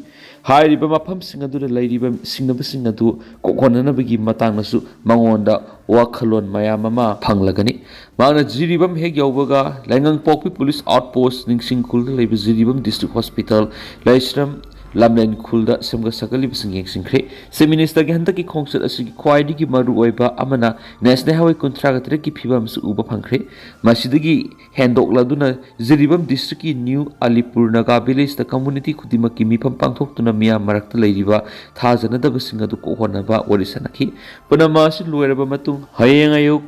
ꯍꯥꯏꯔꯤꯕ ꯃꯐꯝꯁꯤꯡ ꯑꯗꯨꯗ ꯂꯩꯔꯤꯕ ꯁꯤꯡꯅꯕꯁꯤꯡ ꯑꯗꯨ ꯀꯣꯛꯍꯟꯅꯅꯕꯒꯤ ꯃꯇꯥꯡꯗꯁꯨ ꯃꯉꯣꯟꯗ ꯋꯥꯈꯜꯂꯣꯟ ꯃꯌꯥꯝ ꯑꯃ ꯐꯪꯂꯒꯅꯤ꯫ ꯃꯍꯥꯛꯅ ꯖꯤꯔꯤꯕꯥꯝ ꯍꯦꯛ ꯌꯧꯕꯒ ꯂꯩꯉꯪꯄꯣꯛꯄꯤ ꯄꯨꯂꯤꯁ ꯑꯥꯎꯠ ꯄꯣꯁ ꯅꯤꯡꯁꯤꯡ ꯈꯨꯜꯗ ꯂꯩꯕ ꯖꯤꯔꯤꯕꯥꯝ ꯗꯤꯁꯇ꯭ꯔꯤꯛ ꯍꯣꯁꯄꯤꯇꯥꯜ, ꯂꯩꯁ꯭ꯔꯝ ꯂꯝꯂꯦꯟ ꯈꯨꯜꯗ ꯁꯦꯝꯒꯠ ꯁꯥꯒꯠꯂꯤꯕꯁꯤꯡ ꯌꯦꯡꯁꯤꯟꯈ꯭ꯔꯦ꯫ ꯆꯤꯐ ꯃꯤꯅꯤꯁꯇꯔꯒꯤ ꯍꯟꯗꯛꯀꯤ ꯈꯣꯡꯆꯠ ꯑꯁꯤꯒꯤ ꯈ꯭ꯋꯥꯏꯗꯒꯤ ꯃꯔꯨꯑꯣꯏꯕ ꯑꯃꯅ ꯅꯦꯁꯅꯦꯜ ꯍꯥꯏꯋꯦ ꯀꯨꯟꯊ꯭ꯔꯥꯒ ꯇꯔꯦꯠꯀꯤ ꯐꯤꯕꯝ ꯑꯁꯤ ꯎꯕ ꯐꯪꯈ꯭ꯔꯦ꯫ ꯃꯁꯤꯗꯒꯤ ꯍꯦꯟꯗꯣꯛꯂꯗꯨꯅ ꯖꯤꯔꯤꯕꯥꯝ ꯗꯤꯁꯇ꯭ꯔꯤꯛꯀꯤ ꯅ꯭ꯌꯨ ꯑꯂꯤꯄꯨꯔ ꯅꯥꯒꯥ ꯚꯤꯂꯦꯖꯇ ꯀꯝꯃꯨꯅꯤꯇꯤ ꯈꯨꯗꯤꯡꯃꯛꯀꯤ ꯃꯤꯐꯝ ꯄꯥꯡꯊꯣꯛꯇꯨꯅ ꯃꯤꯌꯥꯝ ꯃꯔꯛꯇ ꯂꯩꯔꯤꯕ ꯊꯥꯖꯅꯗꯕꯁꯤꯡ ꯑꯗꯨ ꯀꯣꯛꯍꯟꯅꯕ ꯋꯥꯔꯤ ꯁꯥꯟꯅꯈꯤ꯫ ꯄꯨꯝꯅꯃꯛ ꯑꯁꯤ ꯂꯣꯏꯔꯕ ꯃꯇꯨꯡ ꯍꯌꯦꯡ ꯑꯌꯨꯛ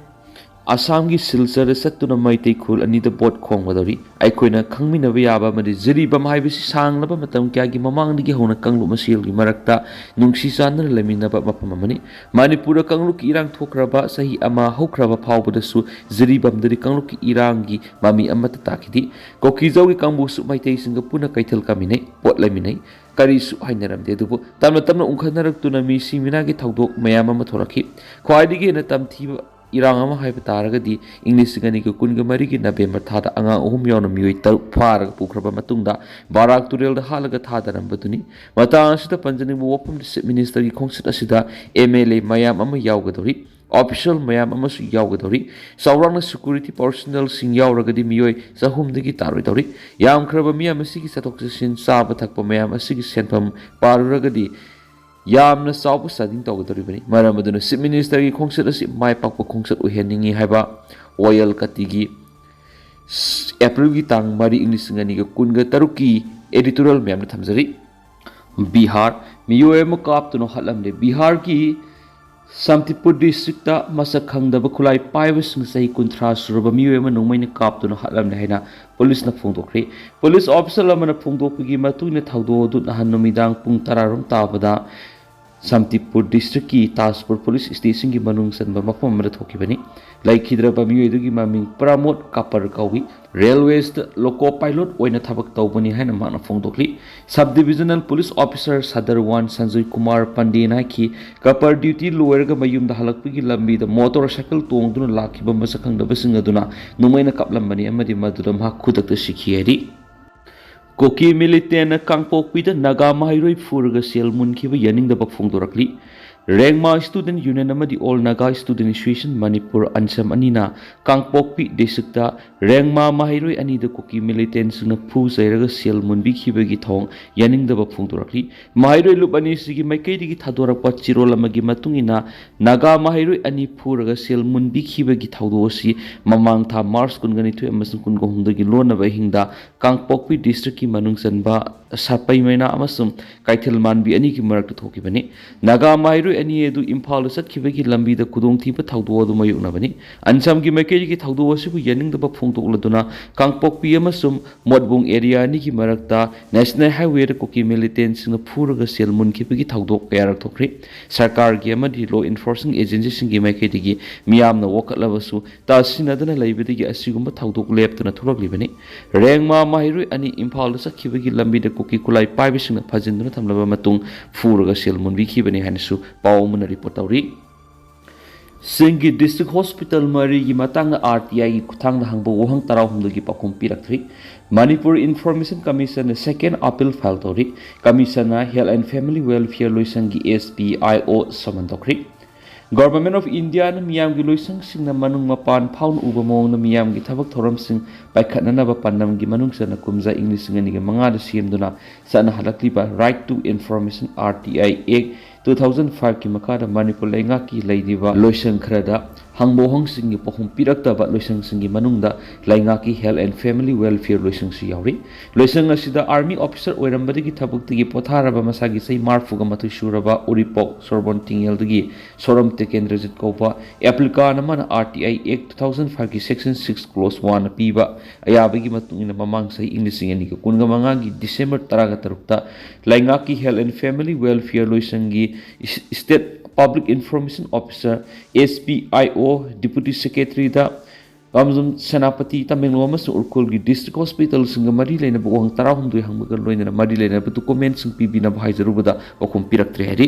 ꯑꯁꯥꯝꯒꯤ ꯁꯤꯜꯆꯔꯗ ꯆꯠꯇꯨꯅ ꯃꯩꯇꯩ ꯈꯨꯜ ꯑꯅꯤꯗ ꯚꯣꯠ ꯈꯣꯝꯒꯗꯧꯔꯤ꯫ ꯑꯩꯈꯣꯏꯅ ꯈꯪꯃꯤꯟꯅꯕ ꯌꯥꯕ ꯑꯃꯗꯤ ꯖꯤꯔꯤꯕꯥꯝ ꯍꯥꯏꯕꯁꯤ ꯁꯥꯡꯂꯕ ꯃꯇꯝ ꯀꯌꯥꯒꯤ ꯃꯃꯥꯡꯗꯒꯤ ꯍꯧꯅ ꯀꯥꯡꯂꯨꯞ ꯃꯁꯦꯜꯒꯤ ꯃꯔꯛꯇ ꯅꯨꯡꯁꯤ ꯆꯥꯟꯅꯅ ꯂꯩꯃꯤꯟꯅꯕ ꯃꯐꯝ ꯑꯃꯅꯤ꯫ ꯃꯅꯤꯄꯨꯔꯗ ꯀꯥꯡꯂꯨꯞꯀꯤ ꯏꯔꯥꯡ ꯊꯣꯛꯈ꯭ꯔꯕ ꯆꯍꯤ ꯑꯃ ꯍꯧꯈ꯭ꯔꯕ ꯐꯥꯎꯕꯗꯁꯨ ꯖꯤꯔꯤꯕꯥꯝꯗꯗꯤ ꯀꯥꯡꯂꯨꯞꯀꯤ ꯏꯔꯥꯡꯒꯤ ꯃꯃꯤ ꯑꯃꯠꯇ ꯇꯥꯈꯤꯗꯦ꯫ ꯀꯨꯀꯤꯖꯥꯎꯒꯤ ꯀꯥꯡꯕꯨꯁꯨ ꯃꯩꯇꯩꯁꯤꯡꯒ ꯄꯨꯟꯅ ꯀꯩꯊꯦꯜ ꯀꯥꯃꯤꯟꯅꯩ, ꯄꯣꯠ ꯂꯩꯃꯤꯟꯅꯩ, ꯀꯔꯤꯁꯨ ꯍꯥꯏꯅꯔꯝꯗꯦ꯫ ꯑꯗꯨꯕꯨ ꯇꯞꯅ ꯇꯞꯅ ꯎꯪꯈꯠꯅꯔꯛꯇꯨꯅ ꯃꯤꯁꯤ ꯃꯤꯅꯥꯒꯤ ꯊꯧꯗꯣꯛ ꯃꯌꯥꯝ ꯑꯃ ꯊꯣꯔꯛꯈꯤ꯫ ꯈ꯭ꯋꯥꯏꯗꯒꯤ ꯍꯦꯟꯅ ꯇꯝꯊꯤꯕ ꯏꯔꯥꯡ ꯑꯃ ꯍꯥꯏꯕ ꯇꯥꯔꯒꯗꯤ ꯏꯪ ꯂꯤꯁꯤꯡ ꯑꯅꯤꯒ ꯀꯨꯟꯒ ꯃꯔꯤꯒꯤ ꯅꯕꯦꯝꯕꯔ ꯊꯥꯗ ꯑꯉꯥꯡ ꯑꯍꯨꯝ ꯌꯥꯎꯅ ꯃꯤꯑꯣꯏ ꯇꯔꯨꯛ ꯐꯥꯔꯒ ꯄꯨꯈ꯭ꯔꯕ ꯃꯇꯨꯡꯗ ꯕꯥꯔꯥꯛ ꯇꯨꯔꯦꯜꯗ ꯍꯥꯠꯂꯒ ꯊꯥꯗꯔꯝꯕꯗꯨꯅꯤ꯫ ꯃꯇꯥꯡ ꯑꯁꯤꯗ ꯄꯟꯖꯅꯤꯡꯕ ꯋꯥꯐꯝꯗꯤ ꯆꯤꯐ ꯃꯤꯅꯤꯁꯇꯔꯒꯤ ꯈꯣꯡꯆꯠ ꯑꯁꯤꯗ ꯑꯦꯝ ꯑꯦꯜ ꯑꯦ ꯃꯌꯥꯝ ꯑꯃ ꯌꯥꯎꯒꯗꯧꯔꯤ, ꯑꯣꯐꯤꯁꯤꯌꯦꯜ ꯃꯌꯥꯝ ꯑꯃꯁꯨ ꯌꯥꯎꯒꯗꯧꯔꯤ꯫ ꯆꯥꯎꯔꯥꯛꯅ ꯁꯦꯀ꯭ꯌꯨꯔꯤꯇꯤ ꯄꯥꯔꯁꯣꯅꯦꯜꯁꯤꯡ ꯌꯥꯎꯔꯒꯗꯤ ꯃꯤꯑꯣꯏ ꯆꯍꯨꯝꯗꯒꯤ ꯇꯥꯔꯣꯏꯗꯧꯔꯤ꯫ ꯌꯥꯝꯈ꯭ꯔꯕ ꯃꯤꯌꯥꯝ ꯑꯁꯤꯒꯤ ꯆꯠꯊꯣꯛ ꯆꯠꯁꯤꯟ, ꯆꯥꯕ ꯊꯛꯄ ꯃꯌꯥꯝ ꯑꯁꯤꯒꯤ ꯁꯦꯟꯐꯝ ꯄꯥꯔꯨꯔꯒꯗꯤ ꯌꯥꯝꯅ ꯆꯥꯎꯕ ꯆꯥꯗꯤꯡ ꯇꯧꯒꯗꯧꯔꯤꯕꯅꯤ꯫ ꯃꯔꯝ ꯑꯗꯨꯅ ꯆꯤꯐ ꯃꯤꯅꯤꯁꯇꯔꯒꯤ ꯈꯣꯡꯆꯠ ꯑꯁꯤ ꯃꯥꯏ ꯄꯥꯛꯄ ꯈꯣꯡꯆꯠ ꯑꯣꯏꯍꯟꯅꯤꯡꯏ ꯍꯥꯏꯕ ꯋꯥꯌꯦꯜ ꯀꯇꯤꯒꯤ ꯑꯦꯄ꯭ꯔꯤꯜꯒꯤ ꯇꯥꯡ ꯃꯔꯤ, ꯏꯪ ꯂꯤꯁꯤꯡ ꯑꯅꯤꯒ ꯀꯨꯟꯒ ꯇꯔꯨꯛꯀꯤ editorial ꯃꯌꯥꯝꯗ ꯊꯝꯖꯔꯤ꯫ ꯕꯤꯍꯥꯔ, ꯃꯤꯑꯣꯏ ꯑꯃ ꯀꯥꯞꯇꯨꯅ ꯍꯥꯠꯂꯝꯂꯦ꯫ ꯕꯤꯍꯥꯔꯒꯤ ꯁꯥꯟꯇꯤꯄꯨꯔ ꯗꯤꯁꯇ꯭ꯔꯤꯛꯇ ꯃꯁꯛ ꯈꯪꯗꯕ ꯈꯨꯠꯂꯥꯏ ꯄꯥꯏꯕꯁꯤꯡ ꯆꯍꯤ ꯀꯨꯟꯊ꯭ꯔꯥ ꯁꯨꯔꯕ ꯃꯤꯑꯣꯏ ꯑꯃ ꯅꯣꯡꯃꯩꯅ ꯀꯥꯞꯇꯨꯅ ꯍꯥꯠꯂꯝꯂꯦ ꯍꯥꯏꯅ ꯄꯨꯂꯤꯁꯅ ꯐꯣꯡꯗꯣꯛꯈ꯭ꯔꯦ꯫ ꯄꯨꯂꯤꯁ ꯑꯣꯐꯤꯁꯥꯔ ꯑꯃꯅ ꯐꯣꯡꯗꯣꯛꯄꯒꯤ ꯃꯇꯨꯡ ꯏꯟꯅ ꯊꯧꯗꯣꯛ ꯑꯗꯨ ꯅꯍꯥꯟ ꯅꯨꯃꯤꯗꯥꯡ ꯄꯨꯡ ꯇꯔꯥꯔꯣꯝ ꯇꯥꯕꯗ ꯁꯥꯟꯇꯤꯄꯨꯔ ꯗꯤꯁꯇ꯭ꯔꯤꯛꯀꯤ ꯇꯥꯖꯄꯨꯔ ꯄꯨꯂꯤꯁ ꯁ꯭ꯇꯦꯁꯟꯒꯤ ꯃꯅꯨꯡ ꯆꯟꯕ ꯃꯐꯝ ꯑꯃꯗ ꯊꯣꯛꯈꯤꯕꯅꯤ꯫ ꯂꯩꯈꯤꯗ꯭ꯔꯕ ꯃꯤꯑꯣꯏ ꯑꯗꯨꯒꯤ ꯃꯃꯤꯡ ꯄ꯭ꯔꯃꯣꯗ ꯀꯥꯄꯔ ꯀꯧꯏ꯫ ꯔꯦꯜꯋꯦꯁꯇ ꯂꯣꯀꯣ ꯄꯥꯏꯂꯣꯠ ꯑꯣꯏꯅ ꯊꯕꯛ ꯇꯧꯕꯅꯤ ꯍꯥꯏꯅ ꯃꯍꯥꯛꯅ ꯐꯣꯡꯗꯣꯛꯂꯤ꯫ Sub divisional police officer Sadar one Sanjoy Kumar ꯄꯟꯗꯦꯅ ꯍꯥꯏꯈꯤ, ꯀꯥꯄꯔ ꯗ꯭ꯌꯨꯇꯤ ꯂꯣꯏꯔꯒ ꯃꯌꯨꯝꯗ ꯍꯜꯂꯛꯄꯒꯤ ꯂꯝꯕꯤꯗ ꯃꯣꯇꯣꯔ ꯁꯥꯏꯀꯜ ꯇꯣꯡꯗꯨꯅ ꯂꯥꯛꯈꯤꯕ ꯃꯁꯛ ꯈꯪꯗꯕꯁꯤꯡ ꯑꯗꯨꯅ ꯅꯣꯡꯃꯩꯅ ꯀꯥꯞꯂꯝꯕꯅꯤ ꯑꯃꯗꯤ ꯃꯗꯨꯗ ꯃꯍꯥꯛ ꯈꯨꯗꯛꯇ ꯁꯤꯈꯤ ꯍꯥꯏꯔꯤ꯫ ꯀꯨꯀꯤ ꯃꯤꯂꯤꯇꯦꯟꯅ ꯀꯥꯡꯄꯣꯛꯄꯤꯗ ꯅꯥꯒꯥ ꯃꯍꯩꯔꯣꯏ ꯐꯨꯔꯒ ꯁꯦꯜ ꯃꯨꯟꯈꯤꯕ ꯌꯥꯅꯤꯡꯗꯕ ꯐꯣꯡꯗꯣꯔꯛꯂꯤ꯫ ꯔꯦꯡꯃꯥ ꯁ꯭ꯇꯨꯗꯦꯟꯠ ꯌꯨꯅꯤꯌꯟ ꯑꯃꯗꯤ all Naga student association Manipur, ꯑꯟꯁꯝ ꯑꯅꯤꯅ ꯀꯥꯡꯄꯣꯛꯄꯤ ꯗꯤꯁꯇ꯭ꯔꯤꯛꯇ ꯔꯦꯡꯃꯥ ꯃꯍꯩꯔꯣꯏ ꯑꯅꯤꯗ ꯀꯨꯀꯤ ꯃꯤꯂꯤꯇꯦꯟꯠꯁꯤꯡꯅ ꯐꯨ ꯆꯩꯔꯒ ꯁꯦꯜ ꯃꯨꯟꯕꯤꯈꯤꯕꯒꯤ ꯊꯧꯑꯣꯡ ꯌꯥꯅꯤꯡꯗꯕ ꯐꯣꯡꯗꯣꯔꯛꯂꯤ꯫ ꯃꯍꯩꯔꯣꯏ ꯂꯨꯞ ꯑꯅꯤꯁꯤꯒꯤ ꯃꯥꯏꯀꯩꯗꯒꯤ ꯊꯥꯗꯣꯔꯛꯄ ꯆꯦꯔꯣꯜ ꯑꯃꯒꯤ ꯃꯇꯨꯡ ꯏꯟꯅ, ꯅꯥꯒꯥ ꯃꯍꯩꯔꯣꯏ ꯑꯅꯤ ꯐꯨꯔꯒ ꯁꯦꯜ ꯃꯨꯟꯕꯤꯈꯤꯕꯒꯤ ꯊꯧꯗꯣꯛ ꯑꯁꯤ ꯃꯃꯥꯡ ꯊꯥ ꯃꯥꯔꯆ ꯀꯨꯟꯒ ꯅꯤꯊꯣꯏ ꯑꯃꯁꯨꯡ ꯀꯨꯟꯒ ꯍꯨꯝꯗꯣꯏꯒꯤ ꯂꯣꯟꯅꯕ ꯑꯍꯤꯡꯗ ꯀꯥꯡꯄꯣꯛꯄꯤ ꯗꯤꯁꯇ꯭ꯔꯤꯛꯀꯤ ꯃꯅꯨꯡ ꯆꯟꯕ ꯁꯥꯄꯩ ꯃꯩꯅꯥ ꯑꯃꯁꯨꯡ ꯀꯩꯊꯦꯜ ꯃꯥꯟꯕꯤ ꯑꯅꯤꯒꯤ ꯃꯔꯛꯇ ꯊꯣꯛꯈꯤꯕꯅꯤ꯫ ꯅꯥꯒꯥ ꯃꯍꯩꯔꯣꯏ ꯑꯅꯤ ꯑꯗꯨ ꯏꯝꯐꯥꯜꯗ ꯆꯠꯈꯤꯕꯒꯤ ꯂꯝꯕꯤꯗ ꯈꯨꯗꯣꯡꯊꯤꯕ ꯊꯧꯗꯣꯛ ꯑꯗꯨ ꯃꯥꯌꯣꯛꯅꯕꯅꯤ꯫ ꯑꯟꯁꯝꯒꯤ ꯃꯥꯏꯀꯩꯗꯒꯤ ꯊꯧꯗꯣꯛ ꯑꯁꯤꯕꯨ ꯌꯥꯅꯤꯡꯗꯕ ꯐꯣꯡꯗꯣꯛꯂꯗꯨꯅ ꯀꯥꯡꯄꯣꯛꯄꯤ ꯑꯃꯁꯨꯡ ꯃꯣꯠꯕꯨꯡ ꯑꯦꯔꯤꯌꯥ ꯑꯅꯤꯒꯤ ꯃꯔꯛꯇ ꯅꯦꯁꯅꯦꯜ ꯍꯥꯏꯋꯦꯗ ꯀꯨꯀꯤ ꯃꯤꯂꯤꯇꯦꯟꯠꯁꯤꯡꯅ ꯐꯨꯔꯒ ꯁꯦꯜ ꯃꯨꯟꯈꯤꯕꯒꯤ ꯊꯧꯗꯣꯛ ꯀꯌꯥꯔꯛ ꯊꯣꯛꯈ꯭ꯔꯦ꯫ ꯁꯔꯀꯥꯔꯒꯤ ꯑꯃꯗꯤ ꯂꯣ ꯏꯟꯐꯣꯔꯁꯤꯡ ꯑꯦꯖꯦꯟꯁꯤꯁꯤꯡꯒꯤ ꯃꯥꯏꯀꯩꯗꯒꯤ ꯃꯤꯌꯥꯝꯅ ꯋꯥꯀꯠꯂꯕꯁꯨ ꯇꯥꯁꯤꯟꯅꯗꯅ ꯂꯩꯕꯗꯒꯤ ꯑꯁꯤꯒꯨꯝꯕ ꯊꯧꯗꯣꯛ ꯂꯦꯞꯇꯅ ꯊꯣꯛꯂꯛꯂꯤꯕꯅꯤ꯫ ꯔꯦꯡꯃꯥ ꯃꯍꯩꯔꯣꯏ ꯑꯅꯤ ꯏꯝꯐꯥꯜꯗ ꯆꯠꯈꯤꯕꯒꯤ ꯂꯝꯕꯤꯗ ꯀꯨꯀꯤ ꯈꯨꯠꯂꯥꯏ ꯄꯥꯏꯕꯁꯤꯡꯅ ꯐꯥꯖꯤꯟꯗꯨꯅ ꯊꯝꯂꯕ ꯃꯇꯨꯡ ꯐꯨꯔꯒ ꯁꯦꯜ ꯃꯨꯟꯕꯤꯈꯤꯕꯅꯤ ꯍꯥꯏꯅꯁꯨ ꯄꯥꯎ ꯑꯃꯅ ꯔꯤꯄꯣꯔꯠ ꯇꯧꯔꯤ꯫ ꯁꯤꯡꯒꯤ ꯗꯤꯁꯇ꯭ꯔꯤꯛ ꯍꯣꯁꯄꯤꯇꯥꯜ ꯃꯔꯤꯒꯤ ꯃꯇꯥꯡꯗ ꯑꯥꯔ ꯇꯤ ꯑꯥꯏꯒꯤ ꯈꯨꯠꯊꯥꯡꯗ ꯍꯪꯕ ꯋꯥꯍꯪ ꯇꯔꯥꯍꯨꯝꯗꯣꯏꯒꯤ ꯄꯥꯎꯈꯨꯝ ꯄꯤꯔꯛꯇ꯭ꯔꯤ꯫ ꯃꯅꯤꯄꯨꯔ ꯏꯟꯐꯣꯔꯃꯦꯁꯟ ꯀꯃꯤꯁꯟꯅ ꯁꯦꯀꯦꯟ ꯑꯄꯤꯜ ꯐꯥꯏꯜ ꯇꯧꯔꯤ꯫ ꯀꯃꯤꯁꯟꯅ ꯍꯦꯜꯊ ꯑꯦꯟ ꯐꯦꯃꯤꯂꯤ ꯋꯦꯜꯐꯤꯌꯔ ꯂꯣꯏꯁꯪꯒꯤ S P I O ꯁꯃꯟ ꯇꯧꯈ꯭ꯔꯤ꯫ Government of ꯏꯟꯗꯤꯌꯥꯅ ꯃꯤꯌꯥꯝꯒꯤ ꯂꯣꯏꯁꯪꯁꯤꯡꯅ ꯃꯅꯨꯡ ꯃꯄꯥꯟ ꯐꯥꯎꯅ ꯎꯕ ꯃꯑꯣꯡꯗ ꯃꯤꯌꯥꯝꯒꯤ ꯊꯕꯛ ꯊꯧꯔꯝꯁꯤꯡ ꯄꯥꯏꯈꯠꯅꯅꯕ ꯄꯥꯟꯗꯝꯒꯤ ꯃꯅꯨꯡ ꯆꯟꯅ ꯀꯨꯝꯖꯥ ꯏꯪ ꯂꯤꯁꯤꯡ ꯑꯅꯤꯒ ꯃꯉꯥꯗ ꯁꯦꯝꯗꯨꯅ ꯆꯠꯅꯍꯜꯂꯛꯂꯤꯕ Right to Information, R T I Act, two thousand five ꯀꯤ ꯃꯈꯥꯗ ꯃꯅꯤꯄꯨꯔ ꯂꯩꯉꯥꯛꯀꯤ ꯂꯩꯔꯤꯕ ꯂꯣꯏꯁꯪ ꯈꯔꯗ ꯍꯪꯕ ꯋꯥꯍꯪꯁꯤꯡꯒꯤ ꯄꯥꯎꯈꯨꯝ ꯄꯤꯔꯛꯇꯕ ꯂꯣꯏꯁꯪꯁꯤꯡꯒꯤ ꯃꯅꯨꯡꯗ ꯂꯩꯉꯥꯛꯀꯤ Health and Family Welfare ꯂꯣꯏꯁꯪꯁꯨ ꯌꯥꯎꯔꯤ꯫ ꯂꯣꯏꯁꯪ ꯑꯁꯤꯗ Army officer ꯑꯣꯏꯔꯝꯕꯗꯒꯤ ꯊꯕꯛꯇꯒꯤ ꯄꯣꯊꯥꯔꯕ ꯃꯁꯥꯒꯤ ꯆꯍꯤ ꯃꯔꯤꯐꯨꯒ ꯃꯥꯊꯣꯏ ꯁꯨꯔꯕ ꯎꯔꯤꯄꯣꯛ ꯁꯣꯔꯣꯛ ꯕꯟ ꯇꯤꯡꯌꯦꯜꯗꯒꯤ ꯁꯣꯔꯝ ꯇꯦꯀꯦꯟꯗ꯭ꯔꯖꯤꯠ ꯀꯧꯕ applicant ꯑꯃꯅ R T I Act two thousand five ꯒꯤ Section six Clause one ꯄꯤꯕ ꯑꯌꯥꯕꯒꯤ ꯃꯇꯨꯡ ꯏꯟꯅ ꯃꯃꯥꯡ ꯆꯍꯤ ꯏꯪ ꯂꯤꯁꯤꯡ ꯑꯅꯤꯒ ꯀꯨꯟꯒ ꯃꯉꯥꯒꯤ December ꯇꯔꯥꯒ ꯇꯔꯨꯛꯇ ꯂꯩꯉꯥꯛꯀꯤ Health and Family Welfare ꯂꯣꯏꯁꯪꯒꯤ State Public Information Officer, S P I O, Deputy Secretary ꯗ ꯀꯥꯝꯖꯣꯝ ꯁꯦꯅꯥꯄꯇꯤ, ꯇꯃꯦꯡꯂꯣꯡ ꯑꯃꯁꯨꯡ ꯎꯈ꯭ꯔꯨꯜꯒꯤ district hospital ꯁꯤꯡꯒ ꯃꯔꯤ ꯂꯩꯅꯕ ꯋꯥꯍꯪ ꯇꯔꯥꯍꯨꯝꯗꯣꯏ ꯍꯪꯕꯒ ꯂꯣꯏꯅꯅ ꯃꯔꯤ ꯂꯩꯅꯕ document ꯁꯤꯡ ꯄꯤꯕꯤꯅꯕ ꯍꯥꯏꯖꯔꯨꯕꯗ ꯄꯥꯎꯈꯨꯝ ꯄꯤꯔꯛꯇ꯭ꯔꯦ ꯍꯥꯏꯔꯤ꯫